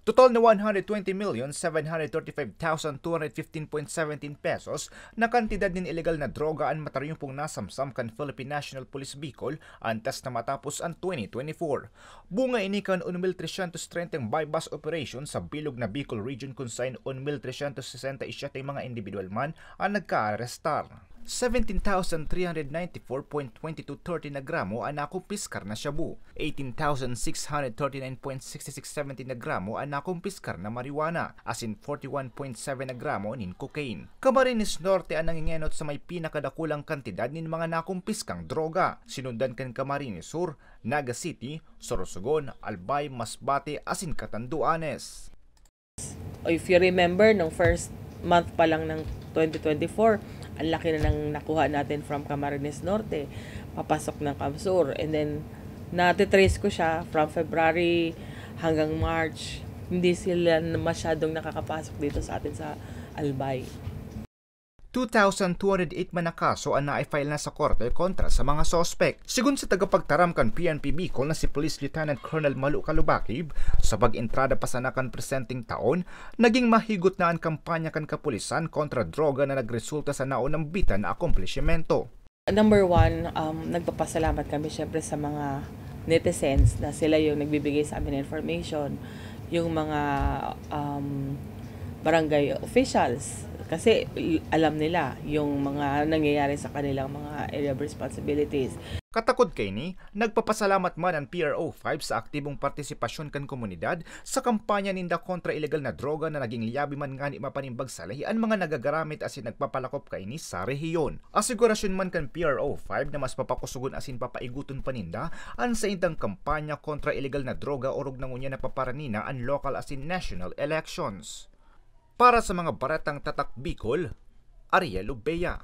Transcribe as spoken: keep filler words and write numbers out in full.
Total na one hundred twenty million seven hundred thirty-five thousand two hundred fifteen point seventeen pesos na kantidad nin ilegal na droga an mataruyong pong nasamsam kan Philippine National Police Bicol antes na matapos an twenty twenty-four. Bunga ini kan un mil tresyentos treyntang buy-bust operation sa bilog na Bicol Region, kun saen un mil tresyentos sesenta y siyete mga indibidwal man an nagkaarestar. Seventeen thousand three hundred ninety-four point twenty two thirty na gramo an nakumpiskar na shabu, eighteen thousand six hundred thirty-nine point six six seventeen na gramo an nakumpiskar na marijuana, asin forty-one point seven na gramo nin cocaine. Camarines Norte an nangengenot sa may pinakadakulang kantidad nin mga nakumpiskang droga, sinundan kan Camarines Sur, Naga City, Sorsogon, Albay, Masbate, asin Catanduanes. If you remember, nung first month pa lang ng twenty twenty-four, ang laki na nang nakuha natin from Camarines Norte, papasok ng CamSur. And then, natitrace ko siya from February hanggang March. Hindi sila masyadong nakakapasok dito sa atin sa Albay. Two thousand two hundred eight man na kaso an na-file na sa korte kontra sa mga suspek. Sigon sa tagapagtaram kan P N P Bicol na si Police Lieutenant Colonel Malu Kalubakib, sa pag-entrada pa sana kan presenteng taon, naging mahigot na an kampanya kan kapulisan kontra droga na nagresulta sa naunambitan na akomplishimento. Number one, um, nagpapasalamat kami siyempre sa mga netizens na sila yung nagbibigay sa amin ng information, yung mga um, barangay officials, kasi alam nila yung mga nangyayari sa kanilang mga area of responsibilities. Katakod kaini, nagpapasalamat man an P R O five sa aktibong partisipasyon kan komunidad sa kampanya ninda kontra ilegal na droga na naging liyabi man ngani mapanimbag sa lahi an mga nagagaramit asin nagpapalakop kaini sa rehiyon. Asigurasyon man kan P R O five na mas papakusogon asin papaigoton pa ninda an saindang kampanya kontra ilegal na droga orog na ngunyan napaparanina an local asin national elections. Para sa mga baretang Tatak Bicol, Ariel Obeya.